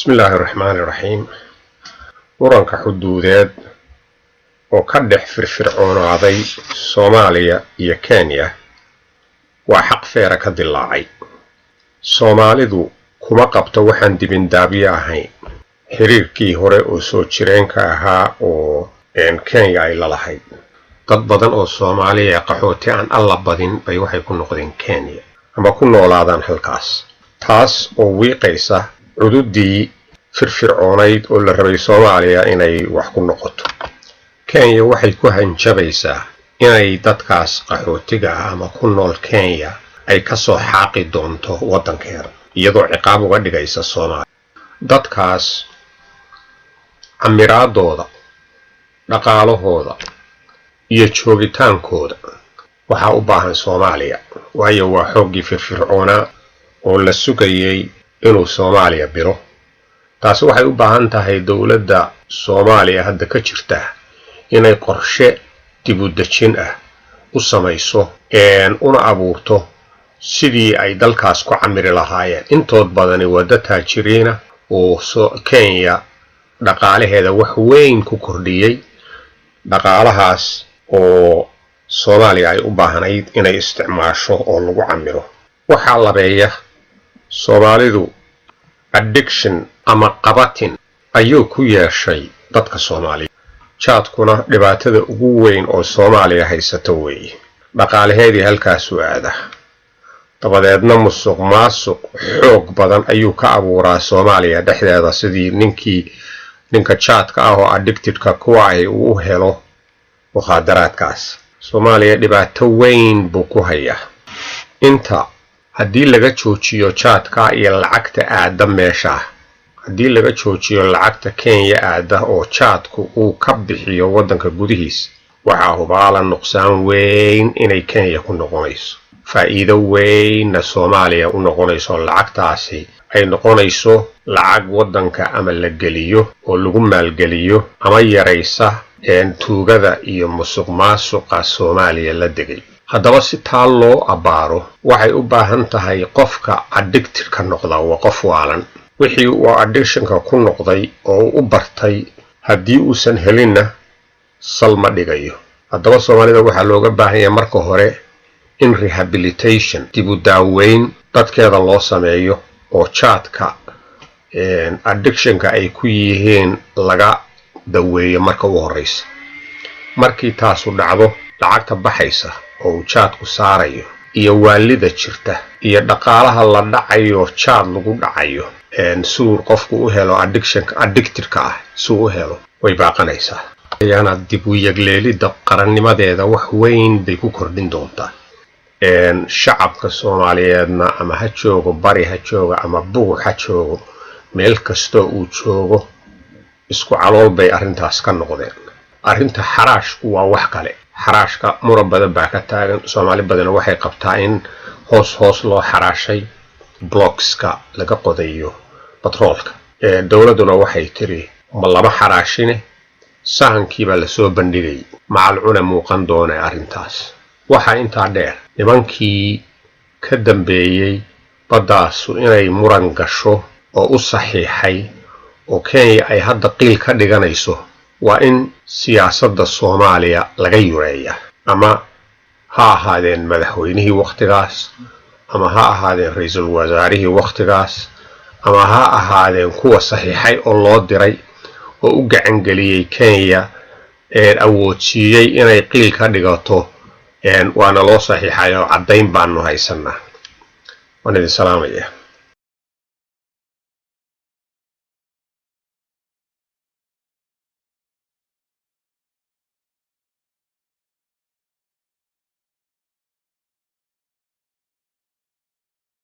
Bismillaahi raxmaani raxiim. Muranka xuduudeed oo ka dhex firfircoonaaday Soomaaliya iyo Kenya waa xaq feera ka dilaacay. Soomaalidu kuma qabto waxaan dibindaabyo ahayn xiriirkii hore oo soo jireenka ahaa oo Kenya ay la lahayd. Dad badan oo Soomaaliya qaxooti aan alla badin bay waxay ku noqdeen Kenya ama ku noolaadaan halkaas, taas oo wiiqaysa cududii firfircoonayd oo la rabay Soomaaliya inay wax ku noqoto. Kenya waxay ku hanjabaysaa inay dadkaas qaxootiga ah ama ku nool Kenya ay ka soo xaaqi doonto waddankeeda, iyadoo ciqaab uga dhigaysa Soomaaliya. Dadkaas camiraadooda, dhaqaalahooda iyo joogitaankooda waxaa u baahan Soomaaliya, waayo waa xooggii firfircoonaa oo la sugayay inuu Soomaaliya biro. Taasi waxay u baahan tahay dowladda Soomaaliya hadda ka jirta inay qorshe dib u dejin ah u samayso, una abuurto sidii ay dalkaas ku camiri lahaayeen. Intood badani waa dad taajiriina oo Kenya dhaqaalaheeda wax weyn ku kordhiyey, dhaqaalahaas oo Soomaaliya ay u baahnayd inay isticmaasho oo lagu camiro. Waxaa labeeya, Soomaalidu addiction ama qabatin ayuu ku yeeshay dadka Soomaaliya. Jaadkuna dhibaatada ugu weyn oo Soomaaliya haysato weeye. Dhaqaalaheedii halkaasuu aada, dabadeedna musuq maasuq xoog badan ayuu ka abuuraa Soomaaliya dhexdeeda, sidii ninkii ninka jaadka ah oo addictedka kuwa ahi uu u helo mukhaadaraadkaas. Soomaaliya dhibaato weyn buu ku hayaa. Inta haddii laga joojiyo jaadka iyo lacagta aada meesha, haddii laga joojiyo lacagta Kenya aada oo jaadku uu ka bixiyo waddanka gudihiisa, waxaa hubaala nuqsaan weyn inay Kenya ku noqonayso, faa'iido weynna Soomaaliya u noqonayso. Lacagtaasi ay noqonayso lacag waddanka ama la geliyo oo lagu maalgeliyo ama yaraysa tuugada iyo musuq maasuqa Soomaaliya la degay. Haddaba si taa loo abbaaro, waxay u baahan tahay qofka addictedka noqda waa qof waalan. Wixii uu addictionka ku noqday oo uu u bartay, haddii uusan helinna sal ma dhigayo. Haddaba Soomaalida waxaa looga baahan yahay marka hore in rehabilitation, dib u daaweyn dadkeeda loo sameeyo oo jaadka addictionka ay ku yihiin laga daweeyo marka u horreysa. Markii taasu dhacdo, lacagta baxaysa oo uu jaadku saarayo iyo waalida jirta iyo dhaqaalaha la dhacayo, jaad lagu dhacayo siuu qofku u helo addictionka, addictedka ah siuu u helo, way baaqanaysaa. Ayaana dib u yagleelidda qarannimadeeda wax weyn bay ku kordhin doontaa. Shacabka Soomaaliyeedna ama ha joogo bari ha joogo ama bugux ha joogo, meel kastoo uu joogo, isku calool bay arrintaas ka noqdeen. Arrinta xaraashku waa wax kale. Xaraashka muran badan baa ka taagan. Soomaali badana waxay qabtaa in hoos hoos loo xaraashay blockska laga qodayo batroolka. Dowladduna waxay tiri ma lama xaraashine, sahankiibaa lasoo bandhigay, macalcuna muuqan doona arrintaas. Waxaa intaa dheer, nimankii ka dambeeyey baddaasu inay muran gasho oo u saxiixay oo Kenya ay hadda qiil ka dhiganayso, waa in siyaasadda Soomaaliya laga yureeya, ama ha ahaadeen madaxweynihii wakhtigaas, ama ha ahaadeen ra-iisul wasaarihii wakhtigaas, ama ha ahaadeen kuwa saxiixay oo loo diray oo u gacangeliyey Kenya, awoodsiiyey inay qiil ka dhigato waana loo saxiixay oo caddayn baanu haysanaa. Waan idin salaamaya.